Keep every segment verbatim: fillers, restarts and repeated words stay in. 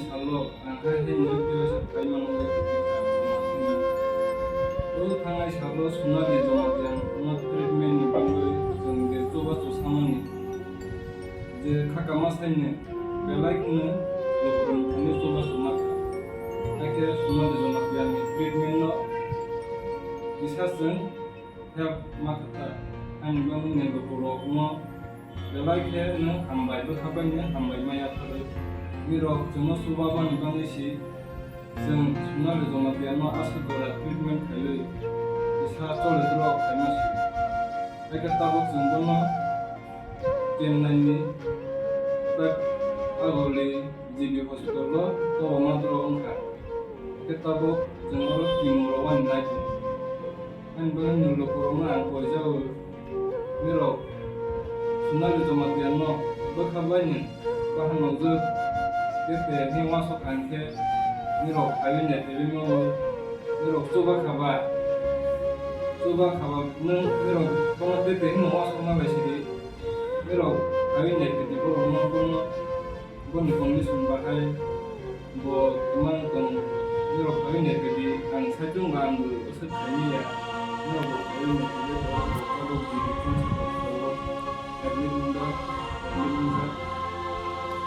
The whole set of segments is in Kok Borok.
Salo ang hai hai no kisa khaimano wngwi tongkha. O thangnai salo Sonali Jamatia no treatment ni bagwi chwng je chubachu samani je khakama saini belai kheno lukurokni thani chubachu ma kha. Hakhe Sonali Jamatia ni treatment no kisa chwng help ma kha ta. Ani bagwi ni lukurokno belai khe nwng hambai bwkha bai nwng hambai ma yapharwi. Nirok chwngno chubamani bagwi si chwng Sonali Jamatia no aswk jora treatment khaiwi kisa chole jora khaima si. Hakhe tabuk chwng bono Chennai ni tak agoli G B hospital o toboma borok wngkha. Hakhe tabuk chwng oro chini rok wani nai tongo. Ani bagwi nwng lukurokno ang koi jago, nirok Sonali Jamatia no bwkha bai nwng bahan nokjwk tei tei hwnwi uansuk ang khe nirok phaiwi naiphailwi mano, nirok chuba kha ba, chuba kha ba nwng nirok bono tei tei hwnwi uansukna bai sidi, nirok phaiwi naiphaidi borokno bono. Boni condition bahai bo kwmang tong, norok phaiwi naikhe di, ang saichung ba ang bo aswk khaimaya, norok bo phaiwi naikhe di, tabuk G B cancer hospital o admit wngjak, admit wngjak.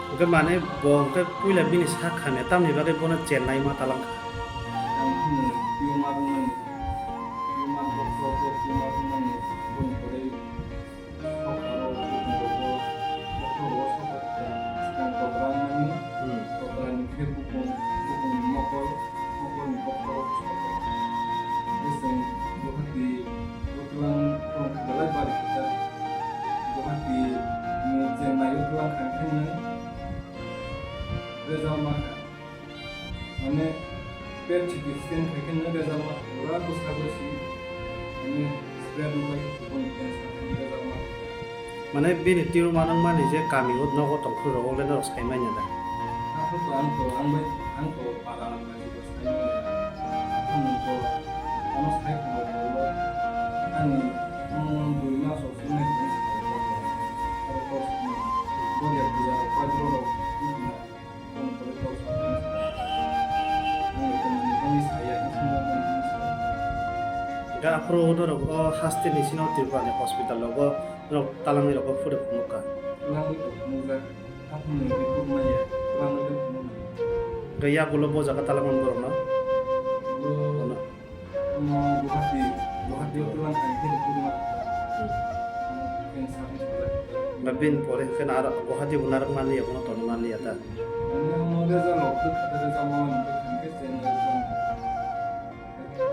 Hwnkhe mane bo hwnkhe puila bini sak khamya, tamni bagwi bono Chennai ma talang kha. Ang phano tumor wngnani, tumor bo, bo, bo tumor wngnani, boni pore Sokaro bukung rogo, mokol rogo sokha khe, swkang tokra wngnani, hmm, tokra ni khe bukung, bukung ni mokol, mokol ni bokhorok sokha. Tei chwng Guwahati o twlang khorang khe belai bari khe ta. Guwahati ni Chennai o twlang kha khe nwng result ma kha. Mane, pet C T scan khai khe no result ma pura bwsa bwsi, mane, spread wngbai boni cancer ni result ma. Mane, bini tumor ma nang mani je kami o nogo tong phuru rok le norok sai manya da? Aphuru to ang to, ang bai, ang to para ang bai bo sai manya. Aphuru nung to, ano sai khna bo, ani, um, dui mas rok sini nai khe sa ko. Aro to, um, boria puja rok, pajro rok, um, Hwnkhe aphuru norok o haste ni sino Tripura ni hospital rogo norok talangwi rokbo phuru phunukha. Hwnkhe yagulo bo jaga talangmani borokno? Bono. Omo Guwahati, Guwahati o twlang kha khe rw ma. Hmm. Omo cancer ni sajak. Ba bini pore hwnkhe no aro Guwahati bo narwk manliya, bono tonwi manliya ta. Ani omo result rok twi kha ta result ma hwnkhe Chennai o twlang kha.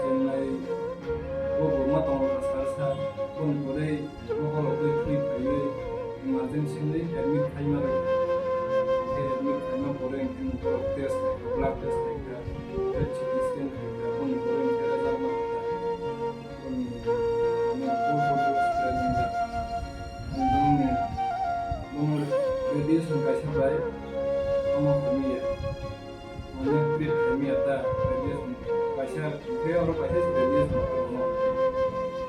Chennai o bo ma tongo kha sal sa, boni pore Mokol rok twi thwi phaiwi emergency wngwi admit khaima rwkha. Hwnkhe admit khaima pore hwnkhe borok test khaikha, blood test khaikha, tei C T scan khaikha, aboni pore hwnkhe result ma khaikha. Aboni, aboni full body o spread wngjak. Ang bini, bono radiation kaisa bai omo khaimaya. Mane treat khaimaya ta, radiation kaisa, hwnkhe oro kaisa radiation khairokno.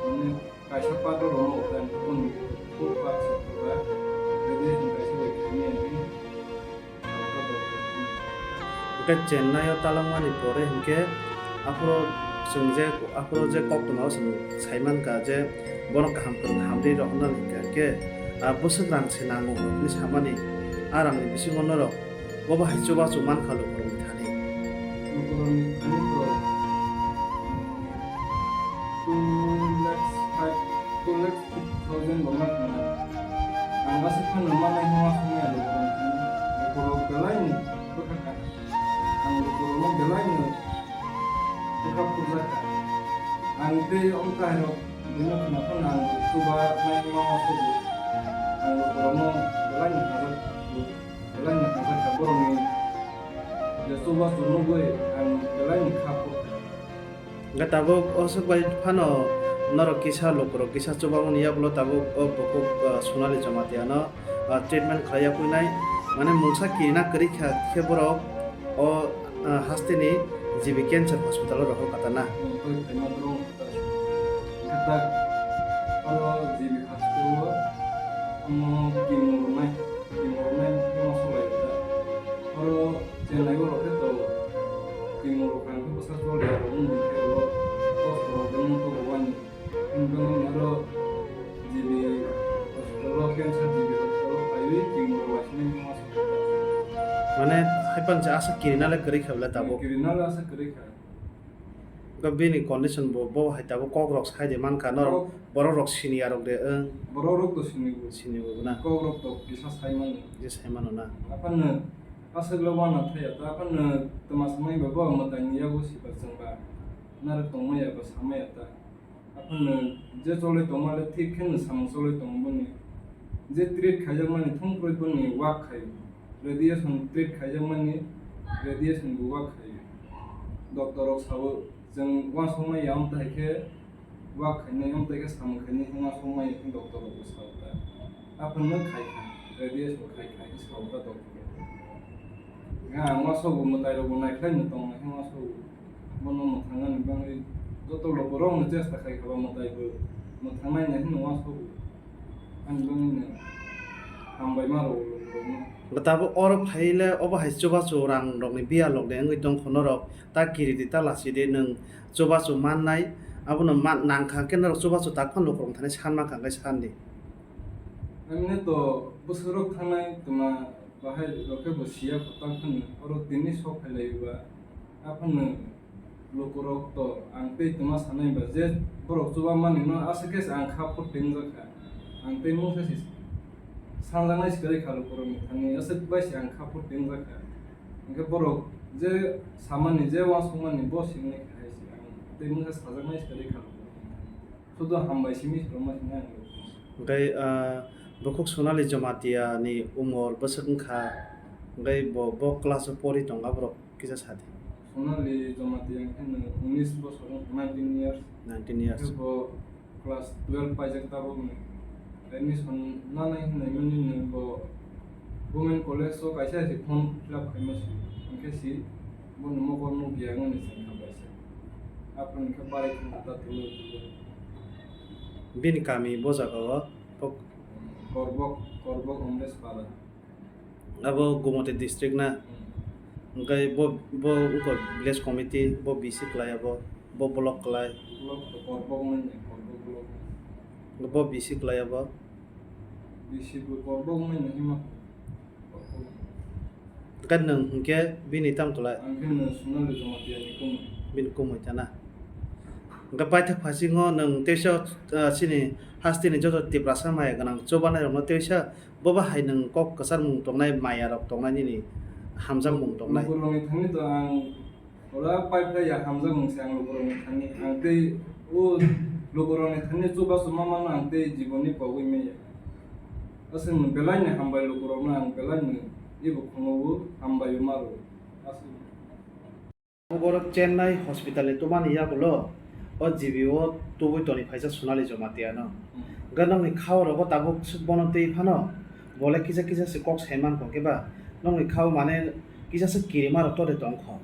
Mane, Kaisa part o rono utai boni full part se pura radiation kaisa bai khaimani. Hwnkhe Chennai o talangmani pore hwnkhe aphuru chwng je, aphuru je koktwma o chwng saimankha je bono kaham kwrwng hamri rohornani hwnkhe, ah, bwswk rang se nango hinwi samani, ah rangni bisingo norok Bo bahai chubachu mankha lukurokni thani. Lukurokni thani to, um, two lakhs five, two lakhs fifty thousand bo mankha. Ang aswk phano manai hwnma songya lukurokni thani. Lukurok belaino bwkha kha. Ang lukurokno belaino bwkha phurjakha. Ang tei omo kahairok buino khna phano ang chuba nai ma sobo. Ang lukurokno belaino hajak. Belai no thangsa kha borokni je chubachu nugwi ang belai no kha phurkha. Hwnkhe tabuk o swk bai phano norok kisa lukurok kisa chubamani yagulo tabuk o bukhuk, ah, Sonali Jamatia no, ah, treatment khlai ya phuinai, mane mungsa kirina kwrwi kha khe borok o, ah, hasteni G B cancer hospital o rohor kha ta na. Tei phaima borok kha ta, oro G B hospital o omo chemo rwnai. Chemo rwnai no solai ta. Oro Chennai o rok khe to, twi mung rok kha khe bwsa chol ya rok wng khe oro kosto rok wng to bo ani. Wng khe aro G B hospital o, cancer G B hospital o phaiwi twi mung rok laisini ma sa. Mane, haiphano se aswk kirina le kwrwi kha bwle tabuk. Kirina le aswk kwrwi kha. Wngkha bini condition bo, bo hai tabuk kok rok sai de mankha norok, kok borok rok siniya rok de wng. Borok rok to sini bo. Sini bo na. Kok rok to kisa sai mano. Je sai mano na. Aphano aswk le wana thaya ta, aphano twma samai ba bo mwtai ni yago sibar chwng ba. Narwk tongma ya ba samai ya ta. Aphano je cholwi tongma le thik khe no samung cholwi tongo boni. Je treat khaijakmani thung kwrwi boni wak khaio. Radiation treat khaijakmani radiation bo wak khaio. Doctor rok sao chwng uansukma ya wng tai khe wak khainai wng tai khe samung khainai wng uansukma ya khe doctor rok bo sao ta. Aphano khai kha, radiation khai kha, sao ta doctor rok. Ang uansukgo mwtai rok bo naikhlai no tong nai khe uansukgo. Bono mwthangnani bagwi joto lokorokno chesta khai kha ba mwtai bo mwthangnai nai hwnwi uansukgo. Ani bagwino hambai ma rwo lokorokno. Tabuk oro phai le obo hai chubachu rang rokni biya lok de wngwi tong kho norok, ta kiri di ta lasi di nwng chubachu mannai, abono ma-, nang kha khe norok chubachu tak phano lukurok thani san ma kha hwnkhe san di. Emne to bwswk rok thangnai twma bahai rok khe bo siya kho tang phano oro tini sok phai lai ba. Aphano lukurok to ang tei twma sanai ba je borok chuba mani no aswk khe se ang kha phur tei wngjakha. Ang tei mungsa se sanjaknai se kwrwi kha lukurokni thani aswk bai se ang kha phur tei wngjakha. Hwnkhe borok je samani je uansukmani bo sini khe hai se ang tei mungsa sajaknai se kwrwi kha lukurokni thani. Sudo hambai simi se rwma sini ang lukurokni. Hwnkhe, ah, bukhuk Sonali Jamatia ni umor bwswk wngkha, hwnkhe bo, bo class o pori tongo borok? Kisa sadi. Sonali Jamatia wngkhe nwng unis bosor wngkha, nineteen years. Nineteen years. Khe bo class twelve paijak tabukni. Admission nanai hwnwi mani nwng bo Women College o kaisa hai se form fill up khaima si. Hwnkhe si boni mokol nukya wngmani se wngkha bai se. Aphuru hwnkhe barai thangkha ta tulo tulo. Bini kami bo jaga o? Korbok, Korbok Omres Para. Abo Gumoti district na? Hmm. Hwnkhe bo, bo wngkha village committee, bo B C kwlai abo, bo block kwlai. Block to Korbok wngmani, Korbok block. Bo B C kwlai abo? B C bo Korbok wngmani hima. Hwnkhe nwng hwnkhe bini tamo kwlai? Ang khe nwng Sonali Jamatia ni kumui. Bini kumui ta na? Hwnkhe paithak phasingo nwng teisa, ah, chini hasteni joto Tiprasa maya gwnang chubanai rokno teisa Bobo hai nwng kok kwcharmung tongnai, maya rok tongnai, nini hamjakmung tongnai. Lukurokni thani to ang ora paiphlai ya, hamjakmung se ang lukurokni thani. Ang tei o lukurokni thani chubachu ma mano ang tei jiboni pogwi maya. Aswk nwng belai ni hambai lukurokno ang belai ni ebo khungo o hambai o maro. Aswk. Borok Chennai hospital ni twmani yagulo o G B o tubui toni phaisa Sonali Jamatia no. Hmm. Hwnkhe nokni khao rogo tabuk swk bono twi phano, bole kisa kisa se kok sai mankha hwnkhe ba nokni khao mane kisa se kirima rok tode tongkho.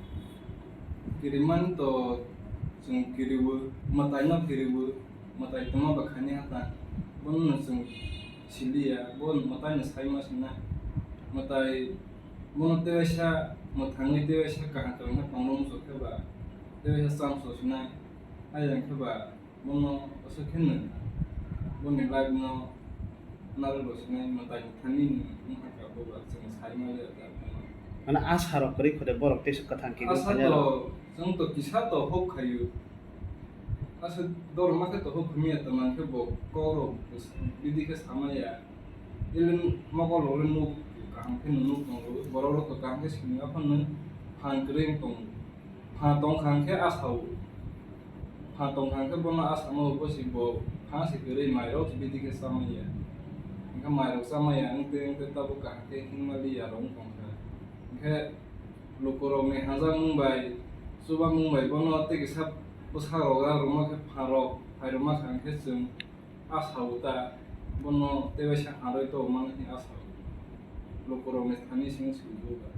Kirimani to chwng kiriwo, mwtai no kiriwo, mwtai tongma ba khaini hata bono no chwng siliya, bo mwtai no sai ma sinai. Mwtai bono tewaisa mwthangwi tewaisa kaham kaham khe tongrwng muchuk khe ba tewaisa cham so sinai. Ayang khe ba bono aswk khe nwng boni life no narwk rw sinai mwtai ni thani ni wngkha kha bo ba chwng sai ma le da. Mane asa rok kwrwi kho de borok tei swk kwthang khe asa to, chwng to kisa to hope khaio. Aswk dorma khe to hope khmya to man khe bo kok rok bidi khe sama ya. Elin mokol rok le nuk kaham khe nuk tongo, borok rok to kaham khe sini aphano phan kwrwi tongo. Pha tongkha hwnkhe asao. Pha tongkha hwnkhe bono asamo bo si bo pha se kwrwi mairok bidi khe chamaya. Hwnkhe mairok chamaya wngtwi wngtwi tabuk kaham khe himma liya rok wng tongkha. Hwnkhe lukurokni hamjakmung bai, chubamung bai bono tei kisa bwsarok rwma khe pharok phairwma kha hwnkhe chwng asao ta bono tei waisa harwi tongmani asao. Lukurokni thani simi sujukgo.